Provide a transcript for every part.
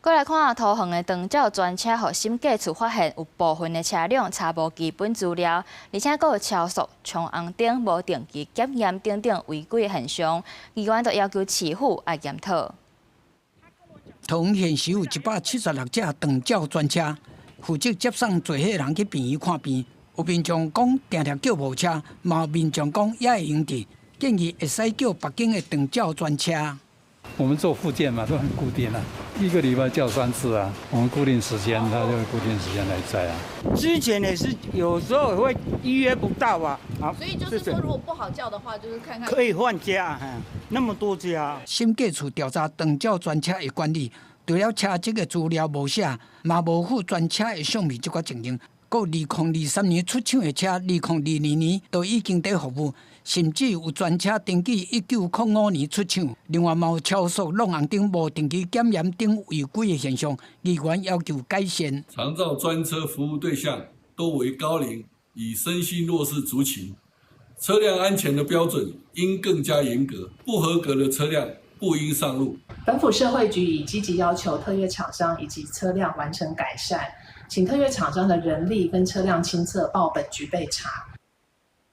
閣來看桃園的長照專車，予審計處發現有部分的車輛查無基本資料，而且閣有超速、衝紅燈、無定期檢驗等等違規現象，議員都要求市府愛檢討。桃園現時有176隻長照專車，負責接送濟歲人去病院看病。有民眾講定定叫無車，嘛有民眾講也會用著，建議會使叫別間的長照專車。我們做復健嘛，都很固定啊，一個禮拜叫三次啊。我們固定時間，他就會固定時間來載啊。之前也是有時候會預約不到啊。所以就是說，如果不好叫的話，就是看看可以換家，那麼多家。審計處調查長照專車的管理，除了車籍的資料無寫，嘛無附專車的相片這寡情形。閣2023年出廠的車，2022年都已經佇服務，甚至有專車登記1905年出廠。另外，嘛有超速、挵紅燈、無定期檢驗等違規的現象，議員要求改善。長照專車服務對象多為高齡與身心弱勢族群，車輛安全的標準應更加嚴格，不合格的車輛不應上路。本府社會局已積極要求特約廠商以及車輛完成改善，請特約廠商的人力跟車輛清冊報本局備查。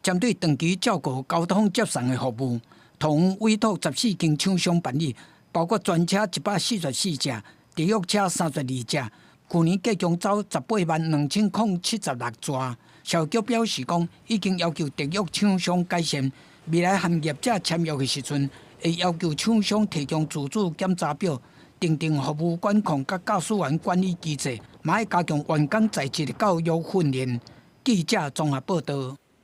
針對長期照顧交通接送的服務，桃園委託14間廠商辦理，包括專車144隻，特約車32隻。去年計共走182,076逝。社會局表示講，已經要求特約廠商改善，未來和業者簽約的時陣，會要求廠商提供自主檢查表，訂定服務管控佮駕駛員管理機制，嘛愛加強員工在職的教育訓練。記者綜合報導。